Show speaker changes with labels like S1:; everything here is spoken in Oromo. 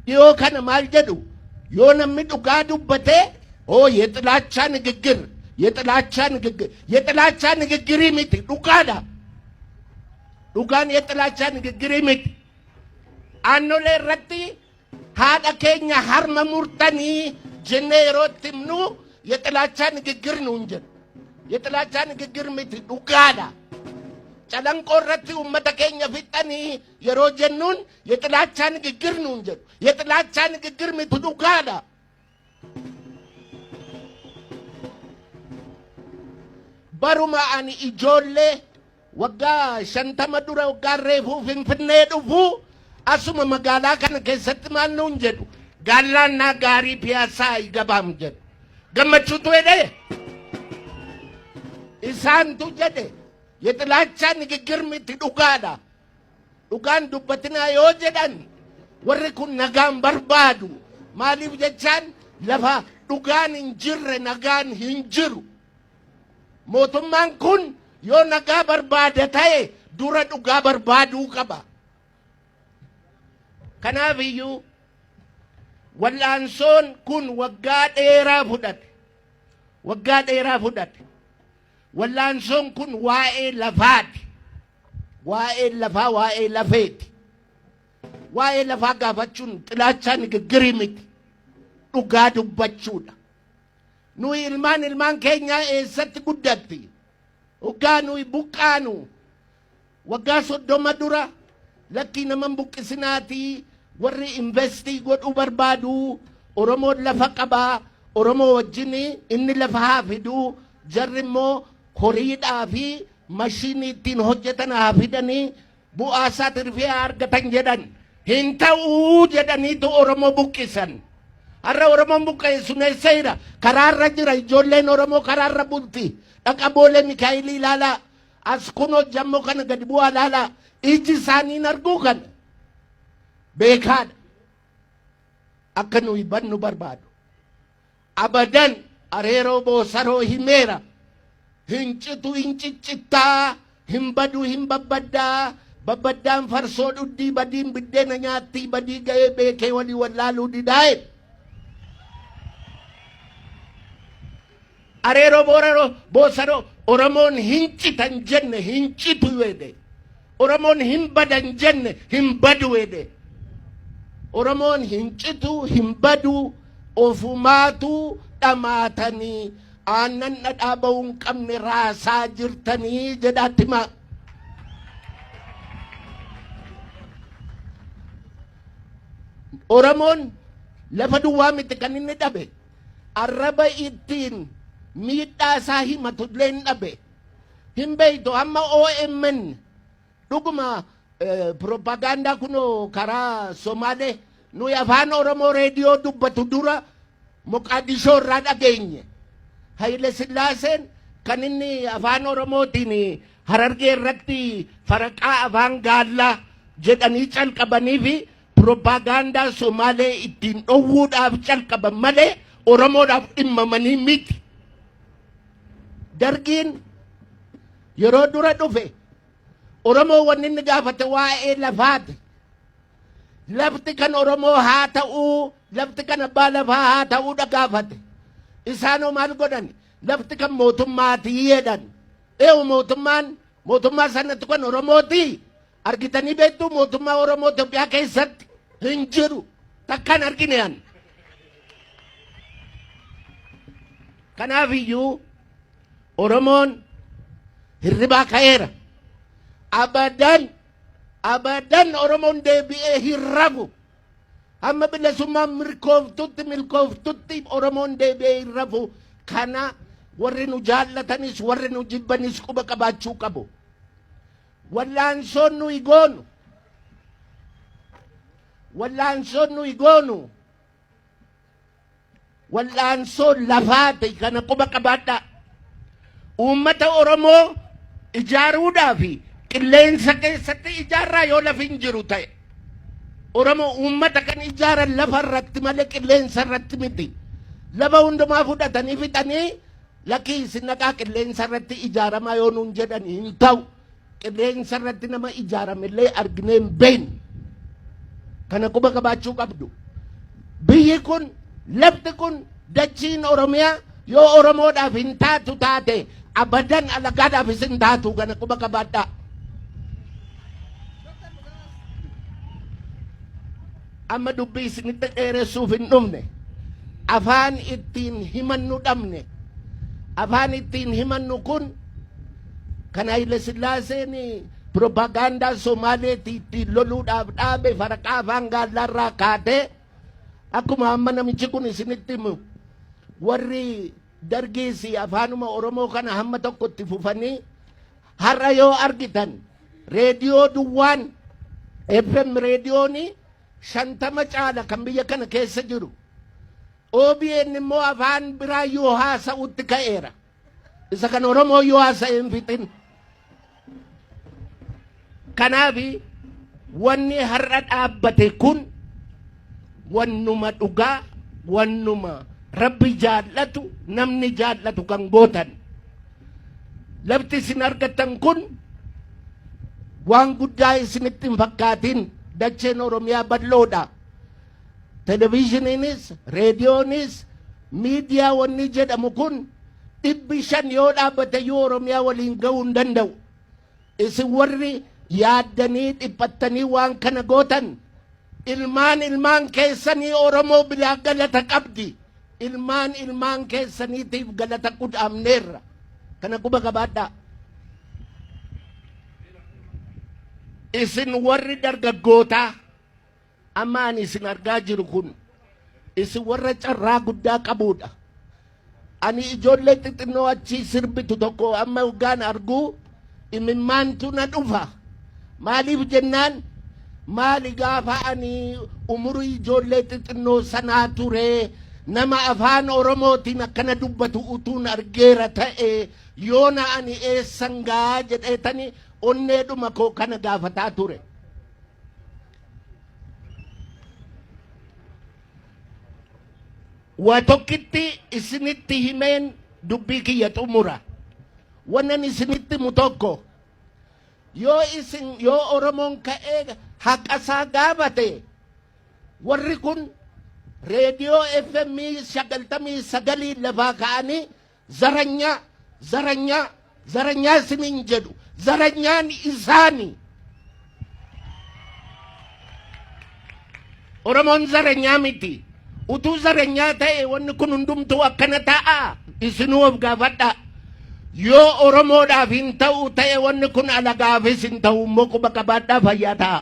S1: Dhiyoo kana maal jedhu? Yoo namni dhugaa dubbate, oo የጥላቻ ንግግር፣ የጥላቻ ንግግር። የጥላቻ ንግግር miti, dhugaadha. Dhugaan የጥላቻ ንግግር miti. Aannolee irratti haadha keenya harma murtanii jennee yeroo itti himnu የጥላቻ ንግግር nuun jedhu. የጥላቻ ንግግር miti, dhugaadha. Calanqoo irratti uummata keenya fixanii yeroo jennuun የጥላቻ ንግግር nuun jedhu. የጥላቻ ንግግር miti, dhugaadha. Baruma ani ijoollee waggaa 50 dura, waggaa reefuu Finfinnee dhufu, asuma magaalaa kana keessatti maal nuun jedhu? Gaallaannaa gaarii Piyaasaa አይገባም jedhu. Gammachuutu jedhe, isaantu jedhe. የጥላቻ ንግግር miti, dhugaadha. Dhugaan dubbatinaa yoo jedhan warri kun nagaan barbaadu. Maaliif jechaan, lafa dhugaan hin jirre nagaan hin jiru. Mootummaan kun yoo nagaa barbaada ta'e dura dhugaa barbaaduu qaba. Kanaaf iyyuu wal'aansoon kun waggaa dheeraa fudhate. Waggaa dheeraa fudhate. Wal'aansoon kun waa'ee lafaati. Waa'ee lafaa, waa'ee lafeeti. Waa'ee lafaa gaafachuun ጥላቻ ንግግር miti. Dhugaa dubbachuudha. Nuyi ilmaan ilmaan keenyaa eessatti guddatti? Waggaa nuyi buqqaanu waggaa 30 dura, lakkii naman buqqisinaatii, warri invest godhuu barbaadu, Oromoon lafa qabaa, Oromoo wajjin inni lafa haa fiduu, jarri immoo horiidhaa fi mashiinii ittiin hojjetan haa fidanii, bu'aa isaa tirfii haa argatan jedhan. Hin ta'uu jedhaniitu Oromoo buqqisan. Har'a Oromoon buqqa'e sun eessa jira? Karaarra jira. Ijoolleen Oromoo karaarra bulti. Dhaqa Boolee Mikaa'ilii ilaalaa. As kunoo jammoo kana gadi bu'aa ilaalaa. Iji isaanii hin arguu kana. Beekaadha. Akka nuyi bannu barbaadu. Abadan areeroo boosaroo himeera. Hin citu, hin ciccittaa, hin badu, hin babbaddaa. Babbaddaan farsoo dhuddii, badiin biddeena nyaattii, badii ga'ee beekee walii wallaaluu didaa'e. Areeroo booraroo boosaroo Oromoon hin citan jenne, hin citu jedhe. Oromoon hin badan jenne, hin badu jedhe. Oromoon hin citu, hin badu, ofumaatu dhamaatanii aannan dhadhaa ba'uu hin qabne raasaa jirtanii jedhaatti himaa. Oromoon lafa duwwaa miti kan inni dhabe. Arraba ittiin miidhaa isaa himatu illee hin dhabe. Hin beektu, amma OMN dhuguma propagaandaa kunoo karaa Somaalee nuyi afaan Oromoo reediyoo dubbatu dura Moqaadishoo irraa dhageenye. Haile Sillaaseen kan inni afaan Oromootiin Harargee irratti faraqaa afaan gaallaa jedhanii calqabanii fi propagaandaa Somaalee ittiin dhowwuudhaaf calqaban malee Oromoodhaaf dhimmamanii miti. Dargiin yeroo dura dhufe Oromoo wanni inni gaafate waa'ee lafaati. Lafti kan Oromoo haa ta'uu, lafti kan abbaa lafaa haa ta'uudha gaafate. Isaanoo maal godhan? Lafti kan mootummaatii jedhan. Eewu, mootummaan mootummaa sanatti kan Oromooti. Argitanii beektuu mootummaa Oromoo Itoophiyaa keessatti? Hin jiru. Takkaan argine an. Kanaaf iyyuu Oromoon hirribaa ka'eera. Abadan abadan Oromoon deebi'ee hin rafu. Hamma bilisummaan milkooftutti milkooftutti Oromoon deebi'ee hin rafu. Kana warri nu jaallatanis warri nu jibbanis quba qabaachuu qabu. Wallaansoon nuyi goonu, wallaansoon nuyi goonu wallaansoo lafaati. Kana quba qabaadhaa. Uummata Oromoo ijaaruudhaaf qilleensa keessatti ijaarraa yoo lafi hin jiru ta'e? Oromoo uummata kan ijaaran lafa irratti malee qilleensa irratti miti. Lafa hundumaa fudhatanii fixanii, lakkii isin dhaqaa qilleensa irratti ijaaramaa yoo nuun jedhan hin ta'u. Qilleensa irratti nama ijaaramellee arginee hin beeknu. Kana quba qabaachuu qabdu. Biyyi kun, lafti kun, dachiin Oromiyaa yoo Oromoodhaaf hin taatu taate abadan alagaadhaafis hin taatu kana quba qabaadhaa. Amma dubbii isinitti dheeressuuf hin dhufne. Afaan ittiin himannu dhabne. Afaan ittiin himannu kun kan Haile Sillaaseen piropaagaandaa Somaaleetii ittiin loluudhaaf dhaabe faraqaa afaan gaallaarraa kaatee akkuma amma namichi kun isinitti himu warri dargiis afaanuma Oromoo kana hamma tokko itti fufanii har'a yoo argitan reediyoo duwwaan FM reediyoon 50 caala kan biyya kana keessa jiru. OBN immoo afaan biraa yoo haasa'utti ka'eera. Isa kan Oromoo yoo haasa'e hin fixin. Kanaaf wanni har'a dhaabbate kun wannuma dhugaa wannuma rabbi jaallatu namni jaallatu kan gootan. Lafti isin argattan kun waan guddaa isinitti hin fakkaatin dacheen Oromiyaa bal'oodha. Televizhiniinis, reediyoonis, miidiyaa wanni jedhamu kun 500 yoo dhaabbate iyyuu Oromiyaa waliin ga'uu hin danda'u. Isin warri yaaddanii dhiphattanii waan kana gootan ilmaan ilmaan keessanii Oromoo biraa galata qabdi. Ilmaan ilmaan keessaniitiif galata qudhaamneerra. Kana quba qabaadhaa. Isin warri dargaggootaa amma ani isin argaa jiru kun isin warra carraa guddaa qabuudha. Ani ijoollee xixinnoo achii sirbitu tokko amma hoggaan arguu imimmaantu na dhufa. Maaliif jennaan maali gaafa ani umurii ijoollee xixinnoo sanaa ture nama afaan Oromootiin akkana dubbatu utuun argeera ta'e yoona ani eessan gaa jedheetani onneedhuma koo kana gaafataa ture. Waa tokkitti isinitti himeen dubbii kiyya xumura. Wannan isinitti himu tokko yoo isin yoo Oromoon ka'ee haqa isaa gaafate warri kun reediyoo FM 99 lafaa ka'anii zaranyaa zaranyaa zaranyaa isiniin jedhu zaranyaan isaani. Oromoon zaranyaa miti. Utuu zaranyaa ta'e wanni kun hundumtuu akkana ta'a. Isinuu of gaafadhaa. Yoo Oromoodhaaf hin ta'u ta'e wanni kun alagaafis hin ta'u immoo quba qabaadhaa fayyaa ta'a.